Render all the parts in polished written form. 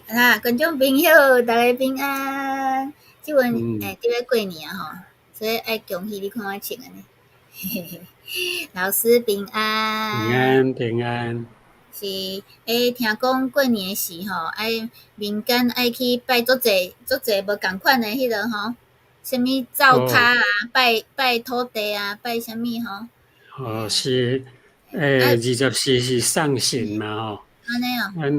啊，觀眾朋友，大家平安。這陣佇咧過年啊吼，所以愛恭喜你看我穿按呢。老師平安。平安平安。是，聽講過年時吼，愛民間愛去拜足濟足濟無仝款的彼个吼，啥物灶跤啊，拜拜土地啊，拜啥物吼？哦，是，24是送神嘛吼。按呢哦。咱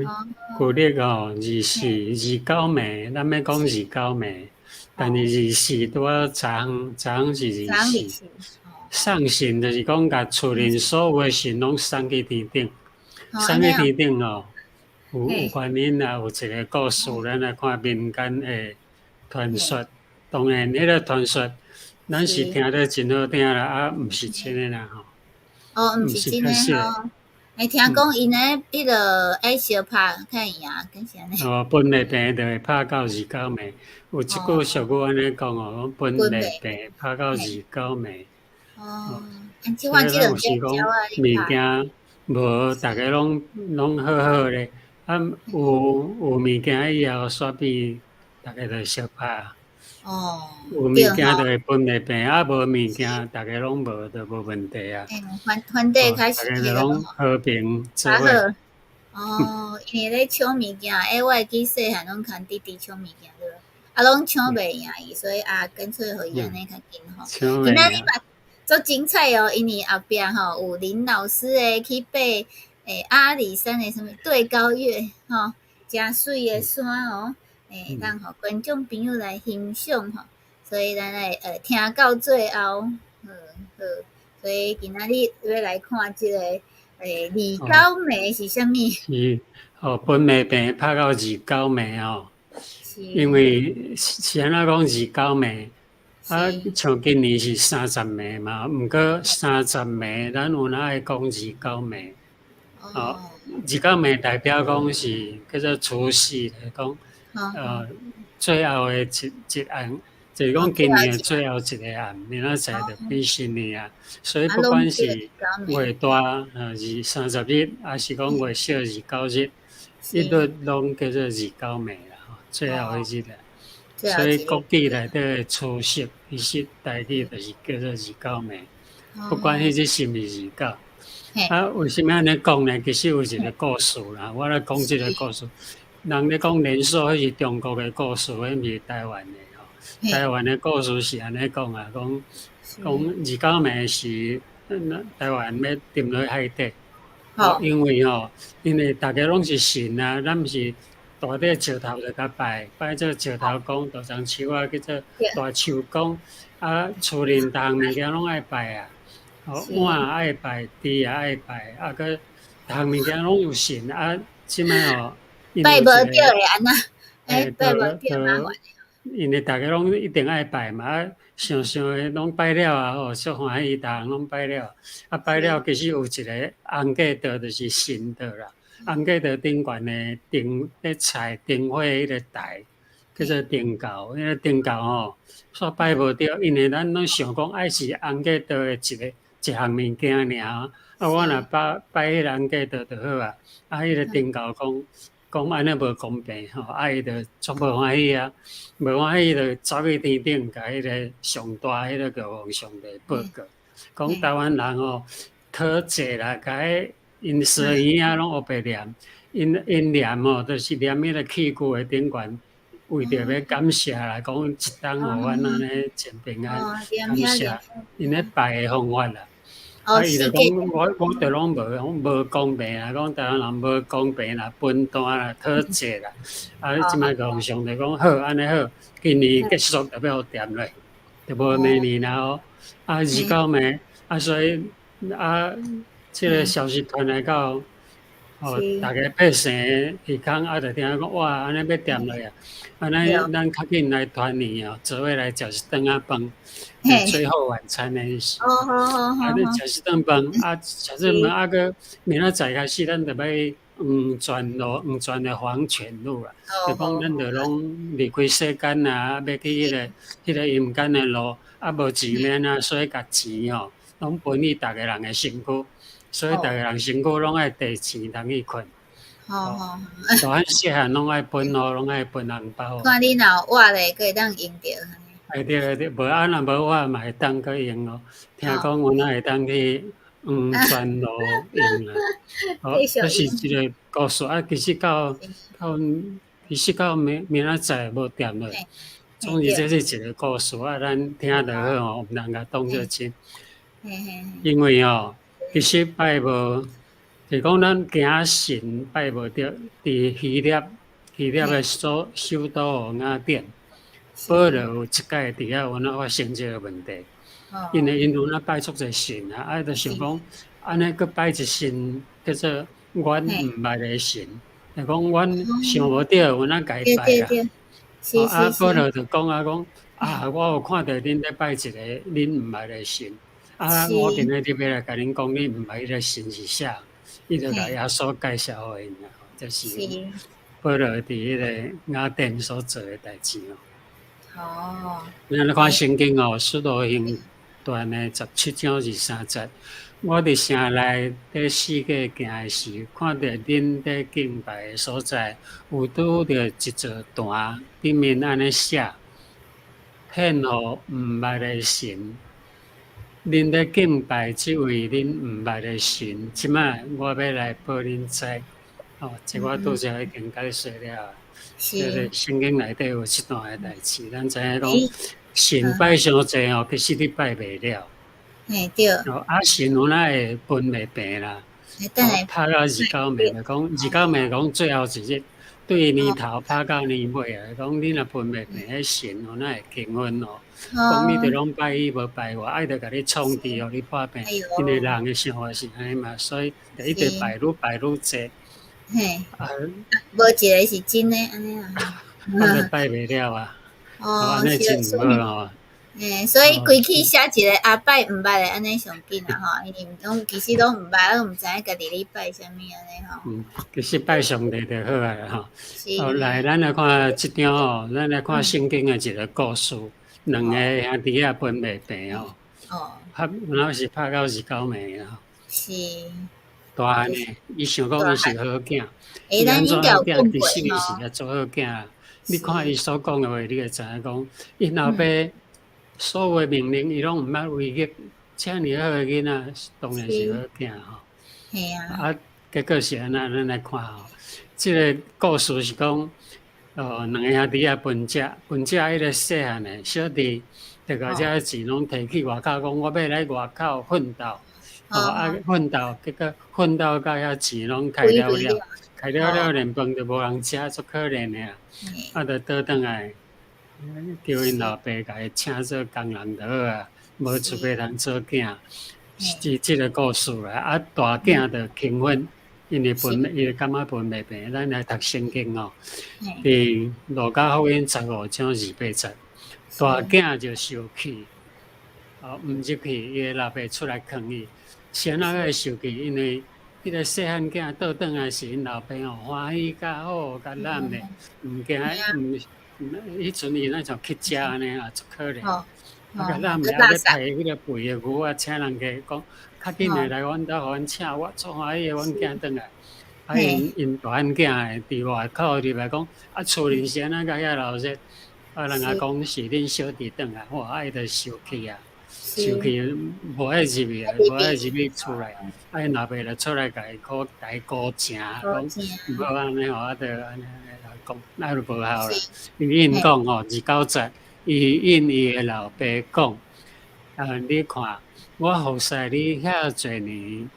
舊曆吼，24二九暝，咱欲講二九暝，但是二四拄仔早昏，早昏是二四。送神就是講共厝裡所有的神攏送去天頂，送去天頂吼，有原因啊，有一個故事，咱來看民間的傳說。當然，彼个傳說，咱是聽得真好聽啦，啊，毋是真的啦吼。哦，毋是真的吼。聽講𪜶咧，彼个愛相拍較會贏，敢是按呢？哦，分袂平就會拍到二九暝，有一句俗語按呢講哦，講分袂平，拍到二九暝。哦，所以咱有時講物件無，逐家攏攏好好咧，啊有有物件以後，煞變逐家就相拍。有物件就會分袂平，啊無物件，逐家攏無就無問題啊。反正開始逐家就攏和平做伙。哦，因為咧搶物件，我會記細漢攏牽弟弟搶物件對無？啊，攏搶袂贏伊，所以啊，乾脆予伊按呢較緊吼。今仔日嘛足精彩哦，因為後壁吼有林老師的去爬阿里山的啥物對高岳吼，誠媠的山哦。當予觀眾朋友來欣賞吼，所以咱來聽到最後，好好，所以今仔日欲來看這個二九暝是啥物？是哦，分袂平拍到二九暝哦，因為是按怎講二九暝？啊，像今年是三十暝嘛，毋過三十暝，咱有哪會講二九暝？哦，二九暝代表講是叫做除夕來講。最後的一暗，就是講今年的最後一个暗，明仔載就變新年啊。所以不管是月大二三十日，抑是講月小二九日，一律攏叫做二九暝啦，吼，最後彼日啊。所以國語內底的除夕，其實台語就是叫做二九暝，不管彼日是毋是二九。啊，為啥物按呢講呢？其實有一個故事啦，我來講這個故事。人咧講年獸，彼是中國的故事，彼毋是台灣的吼。台灣的故事是按呢講啊，講講二九暝時，台灣欲沉落海底。因為吼，因為逐家攏是神啊，咱毋是大塊石頭就共拜，拜做石頭公、大樟樹啊，叫做大樹公。啊，厝裡逐項物件攏愛拜啊，碗愛拜，豬也愛拜，啊，閣逐項物件攏有神啊。這擺吼，拜無著會按怎？拜無著麻煩。因為逐家攏一定愛拜嘛，啊，想想的攏拜了啊吼，足歡喜，逐項攏拜了。啊，拜了其實有一个尪仔桌，就是神桌啦。尪仔桌頂懸的燈咧菜燈火彼个台，叫做燈轎，彼个燈轎吼，煞拜無著，因為咱攏想講愛是尪仔桌的一個一項物件爾。啊，我若拜拜彼个尪仔桌就好啊。啊，彼个燈轎講講按呢無公平吼，啊，伊就足無歡喜啊，無歡喜就走去天頂，共彼个上大彼个玉皇上帝報告，講台灣人吼討債啦，共彼𪜶衰耳仔攏烏白念，𪜶𪜶念吼，就是念彼个器具的頂懸，為著欲感謝啦，講一冬予阮按呢真平安，感謝𪜶咧拜的方法啦。啊！伊就講我我著攏無，講無公平啊！講台灣人無公平啦，分單啦，討債啦。啊！這擺共上帝講好，按呢好，今年結束就欲予沉落，就無明年啦哦。啊，二九暝啊，所以啊，這个消息傳來到，哦，逐家百姓耳空啊，就聽講哇，按呢欲沉落啊！按呢咱較緊來團圓哦，做伙來食一頓仔飯，最後晚餐的意思。啊，你食一頓飯，啊，食一頓飯，啊，閣明仔載開始，咱就欲黃泉路，黃泉的黃泉路啦。就講咱就攏離開世間啊，欲去彼个陰間的路，啊，無錢免啊，所以共錢吼，攏分予逐个人的身軀，所以逐个人身軀攏愛提錢通去睏。吼。大漢細漢攏愛分哦，攏愛分紅包。看你若有活咧，閣會當用著。哎對對，無啊，若無我嘛會當閣用哦。聽講阮仔會當去黃泉路用啦。哦，這是一個故事啊，其實到明明仔載無掂落。總之這是一個故事啊，咱聽就好哦，毋通共當做真。因為哦，其實拜無，就講咱行神拜無著，佇希臘的首都雅典。保羅有一擺佇遐有哪發生這個問題，因為𪜶有哪拜足濟神啊，啊，就想講，按呢閣拜一神叫做阮毋捌的神，就講阮想無著有哪共伊拜啊。啊，保羅就講啊講，啊，我有看著恁咧拜一個恁毋捌的神，啊，我今仔日欲來共恁講，恁毋捌彼個神是啥？伊就共耶穌介紹予𪜶啊，這是保羅佇彼個雅典所做的代誌哦。咱來看聖經哦，使徒行傳的17章23節，我佇城內佇四界行的時，看著恁佇敬拜的所在，有拄著一座壇，頂面按呢寫：獻予毋捌的神。恁佇敬拜這位恁毋捌的神，這擺我欲來報恁知。哦，這我拄才已經解釋了。這個聖經內底有這段的代誌，咱知影講神拜傷濟哦，其實你拜袂了。嘿對。哦，啊神有哪會分袂平啦？拍到29暝，就講29暝講最後一日，對年頭拍到年尾啊，講你若分袂平，彼神有哪會平分哦？講你著攏拜伊，無拜我，啊伊著共你創治，予你破病。因為人的想法是按呢嘛，所以就一直拜愈拜愈濟。嘿，啊，無一個是真的，按呢啊。啊，就拜袂了啊。哦，按呢真毋好吼。嘿，所以規氣寫一個啊拜毋捌的，按呢上緊啊吼，因為攏其實攏毋捌，攏毋知影家己咧拜啥物按呢吼。嗯，其實拜上帝就好啊吼。哦，來，咱來看這張吼，咱來看聖經的一個故事，兩個兄弟仔分袂平吼。拍，若是拍到29暝啊。大漢的，伊想講伊是好囝，伊按怎好囝？其實伊是個做好囝。你看伊所講的話，你會知影講，𪜶老爸所有的命令，伊攏毋捌違逆，遮爾好的囡仔，當然是好囝吼。啊，結果是按怎？咱來看吼，這個故事是講，哦，兩個兄弟仔分食，分食彼個細漢的小弟，就共這個錢攏提去外口，講我欲來外口奮鬥。哦啊，奮鬥，結果奮鬥到遐錢攏開了了，開了了連飯都無人食，足可憐的啊！啊，就倒轉來，叫𪜶老爸共伊請做工人就好啊，無出袂通做囝，是這個故事啦。啊，大囝就輕分，因為分伊感覺分袂平。咱來讀聖經哦，佇路加福音15章28節，大囝就受氣，哦，毋入去，伊的老爸出來勸伊。是按怎會受氣？因為彼個細漢囝倒轉來時，𪜶老爸哦歡喜甲好共攬咧，毋驚毋彼陣伊若像乞食按呢啊，足可憐。啊，共攬咧，啊欲刣彼個肥的牛仔，請人家講，較緊的來阮兜，予阮請，我足歡喜的，阮囝轉來。啊，𪜶大漢囝的佇外口入來講，啊，厝裡是按怎共遐鬧熱？啊，人家講是恁小弟轉來，哇，啊伊就受氣啊！受氣無愛入去啊，無愛入去厝內，啊𪜶老爸就出來共伊苦共伊鼓情，講毋好按呢吼，啊，就按呢來講，那就無效啦。伊應講吼，29節，伊應伊的老爸講，啊，你看，我服侍你遐濟年，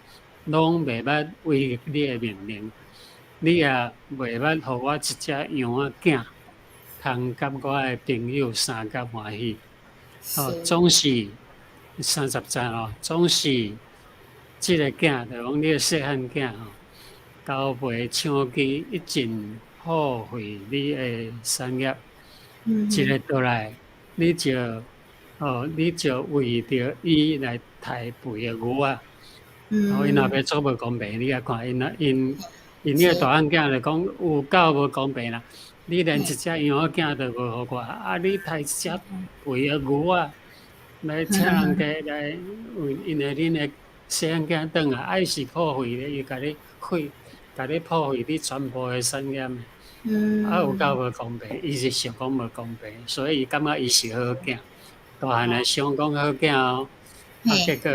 攏袂捌違逆你的命令，你也袂捌予我一隻羊仔囝，通佮我的朋友相佮歡喜。哦，總是30節哦，總是這個囝，就講你的細漢囝吼，交陪搶去一盡破費你的產業，一个倒來，你就為著伊來刣肥的牛仔。哦，𪜶老爸足無公平，你來看𪜶啊，𪜶𪜶彼個大漢囝就講有夠無公平啦！你連一隻羊仔囝都無予我，啊！你刣一隻肥的牛仔來請人家來，為因為恁的細漢囝轉來，啊伊是破費的，伊共你費，共共你破壞你全部的產業。啊，有夠無公平，伊是想講無公平，所以伊感覺伊是好囝，大漢來想講好囝哦，啊，結果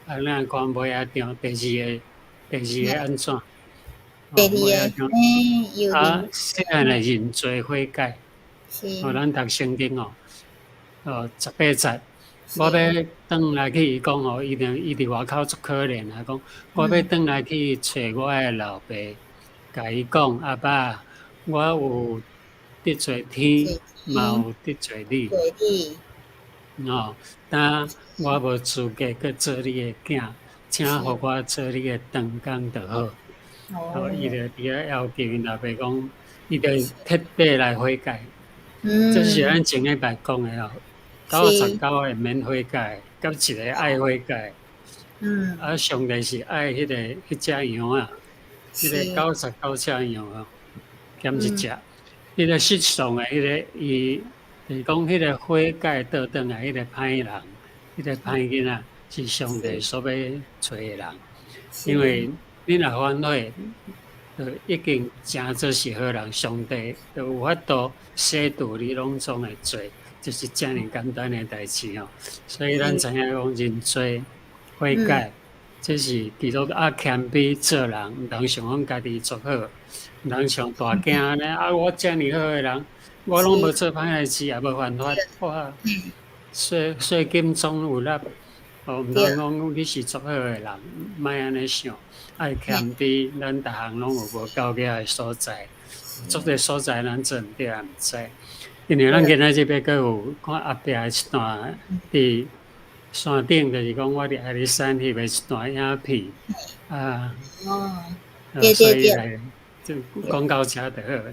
啊，咱看尾仔章第二个，第二个按怎？第二个，啊，細漢來認罪悔改，哦，咱讀聖經哦，哦，18節，我欲轉來去，伊講哦，伊定伊佇外口足可憐啊，講我欲轉來去揣我的老爸，共伊講，阿爸，我有得罪天，嘛有得罪你。哦，但我無資格閣做你的囝，請予我做你的長工就好。哦，伊就佇遐要求𪜶老爸講，伊就徹底來悔改。這是咱前禮拜講的哦，99個免悔改，佮一个愛悔改。啊，上帝是愛彼个彼隻羊啊，彼个99隻羊啊，減一隻。彼個失喪的彼个，伊就是講彼個悔改倒轉來，彼個歹人，彼個歹囡仔是上帝所欲揣的人，因為你若反悔，就已經成做是好人，上帝就有法度洗除你攏總的罪，就是遮爾簡單的代誌哦。所以咱知影講認罪悔改，這是基督啊謙卑做人，毋通想講家己足好，毋通像大囝按呢啊，我遮爾好的人，我攏無做歹代誌，也無犯法，哇！稅稅金總有納，哦，毋通講你是足好的人，莫按呢想，愛謙卑，咱逐項攏有無夠額的所在，足濟所在咱做毋對也毋知。因為咱今仔日欲閣有看後壁的一段，佇山頂，就是講我佇阿里山翕的一段影片，啊，所以來就講到遮就好了。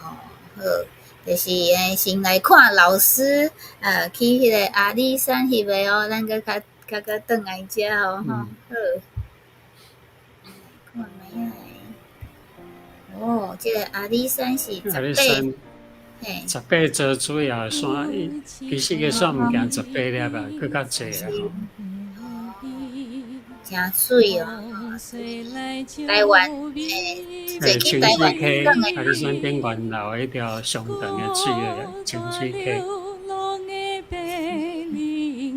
哦，好，就是先來看老師，去彼个阿里山翕的哦，咱閣較較閣轉來遮哦，吼，好。看覓仔？哦，這个阿里山是阿里山十八座主要山，其實個山毋驚十八粒啊，閣較濟啊。誠媠哦，台灣欸，清水溪，阿里山頂懸流彼條上長的水的清水溪。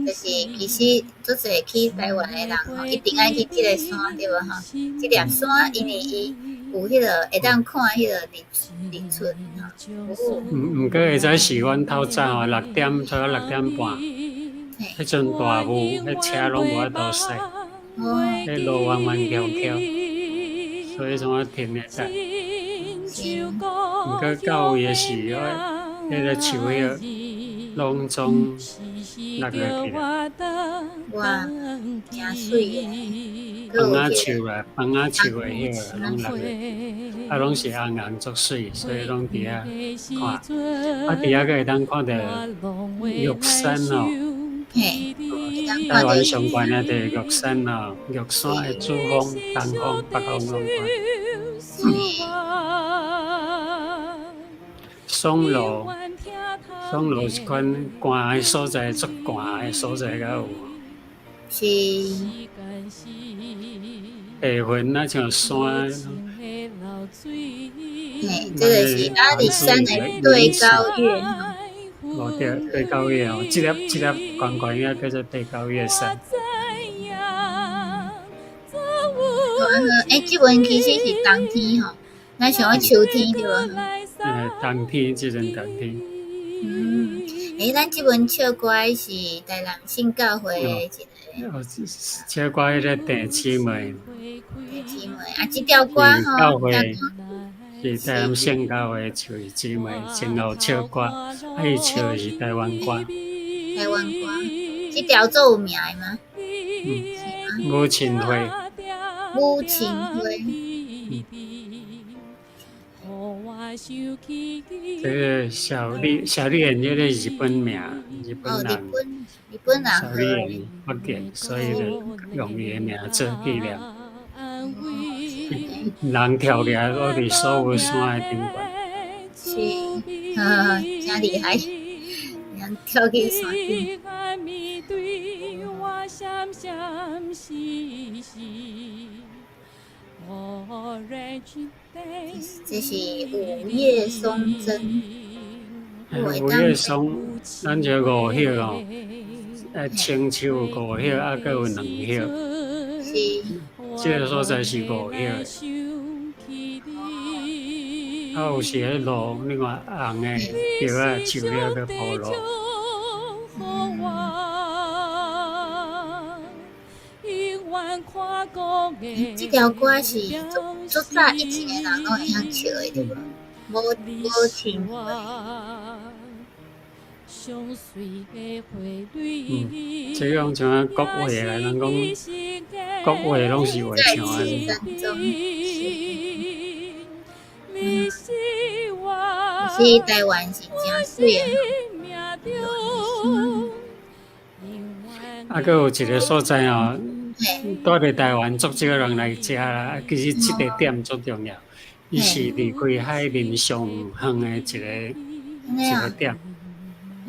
就是其實足濟去台灣的人吼，一定愛去這个山對無吼？這粒山因為伊有彼个會當看彼個日日出吼。毋過會使是阮透早吼，六點差不多6點半，彼陣大霧，彼車攏無法度駛，彼路彎彎曲曲，所以怎啊停咧等。毋過到位的時，彼个樹葉攏總落落去啦。哇，誠媠的。楓仔樹啦，楓仔樹的葉攏落落去，啊，攏是紅紅足媠，所以攏佇遐看。啊，佇遐閣會當看著玉山哦，台灣上懸的就是玉山哦，玉山的主峰、東峰、北峰攏看。松羅，松羅一款寒的所在，足寒的所在才有。是。下雲啊，像山。嘿，這个是阿里山的對高岳。哦對，對高岳哦，這粒這粒懸懸遐叫做對高岳山。欸，這陣其實是冬天吼，咱想講秋天對無？冬天，這陣冬天。欸，咱這陣唱歌是台南聖教會的一個。哦，唱歌彼個鄭姊妹。鄭姊妹啊，這條歌吼。教會是台南聖教會唱姊妹，前後唱歌，啊，伊唱的是台灣歌。台灣歌，這條足有名的嗎？嗯，母親會。母親會。這個小麗，小麗妍，這個日本名，日本人。日本人。小麗妍福建，所以就用伊的名做紀念。人跳起來，攏佇所有山的頂懸。是，呵呵，誠厲害，人跳去山頂。這是五葉松針。五葉松，咱這五葉哦，青樹五葉，啊，閣有兩葉。是。這個所在是五葉的。啊，有時彼露，你看紅的葉仔樹葉閣鋪露。這條歌是足足早以前的人攏會曉唱的，對無？無無聽過。嗯，這種像啊國話啊，人講國話攏是會唱的。嗯，其實台灣是誠媠的。啊，閣有一個所在哦，住佇台灣足少人來遮啦。其實這個點足重要，伊是離開海面上遠的一個一個點。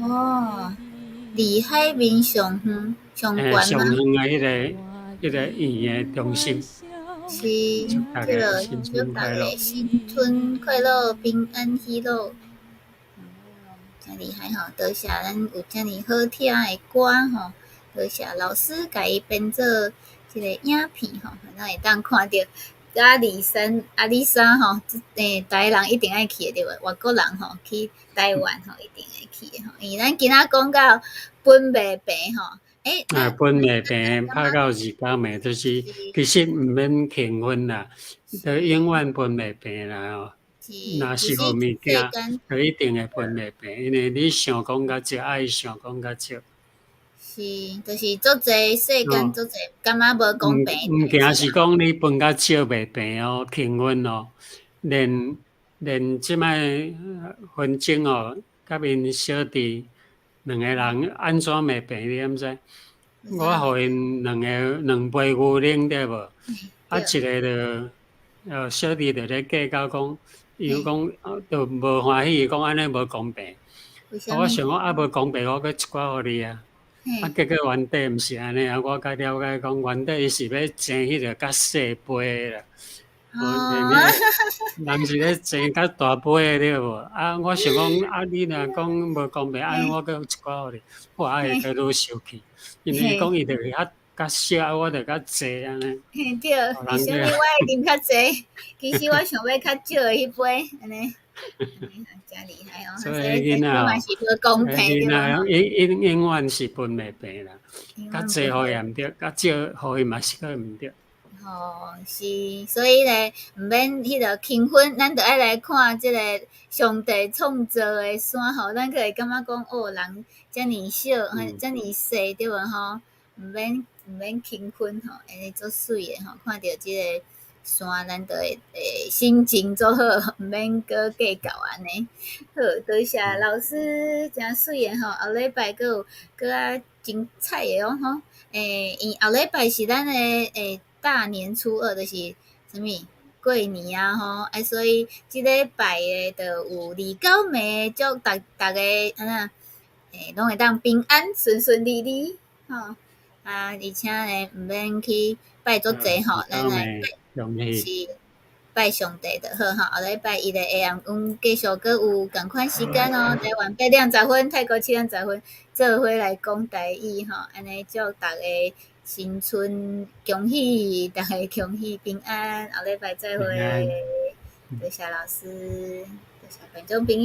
哦，離海面上遠上懸嗎？上遠的彼個縣的中心。是，這個祝大家新春快樂，平安喜樂。真厲害吼！多謝咱有遮爾好聽的歌吼，多謝老師共伊編做這個影片吼，咱會當看著阿里山、阿里山吼，台人一定愛去的對無？外國人吼去台灣吼一定會去的吼，因為咱今仔講到分袂平吼。欸，啊，分袂平，拍到二九暝，就是其實毋免輕分啦，就永遠分袂平啦吼。若是無物件，就一定會分袂平，因為你想講較少，啊伊想講較少。是，就是足濟世間足濟，感覺無公平。毋驚是講你分較少袂平哦，輕分哦，連這擺紛爭哦，佮𪜶小弟兩個人按怎袂平，你敢知？我予𪜶兩個兩杯牛奶對無？啊，一個就小弟就咧計較講，伊講就無歡喜，講按呢無公平。我想講啊，無公平，我閣一寡予你啊。啊，結果原底毋是按呢啊，我才了解講原底伊是欲爭彼個較細杯的啦。哦，人是咧爭較大杯的對無？啊，我想講啊，你若講無公平，按呢我閣有一寡予你，我啊會閣愈生氣，因為伊講伊就較較少，啊我就較濟按呢。嘿對，為啥物我愛啉較濟？其實我想欲較少的彼杯，按呢。誠厲害哦！所以囡仔嘛是無公平，囡仔永永永遠是分袂平啦，較濟予伊也毋對，較少予伊嘛是閣毋對。吼，是，所以咧，毋免彼個輕分，咱著愛來看這個上帝創造的山吼，咱閣會感覺講哦，人遮爾少，遮爾細，對無吼？毋免輕分吼，按呢足媠的吼，看著這個山，咱就會心情足好，毋免閣計較按呢。好，多謝老師，誠媠的吼，後禮拜閣有閣較精彩的哦吼。因後禮拜是咱的大年初二，就是啥物過年啊吼，啊所以這禮拜的就有二九暝，祝逐逐家按怎攏會當平安順順利利吼。啊，而且呢，毋免去拜足濟吼，咱來拜是拜上帝就好吼。後禮拜一的下暗，阮繼續閣有仝款時間哦。台灣8點10分，泰國7點10分，做伙來講台語吼。按呢祝逐家新春恭喜，逐家恭喜平安。後禮拜再會，多謝老師，多謝觀眾朋友。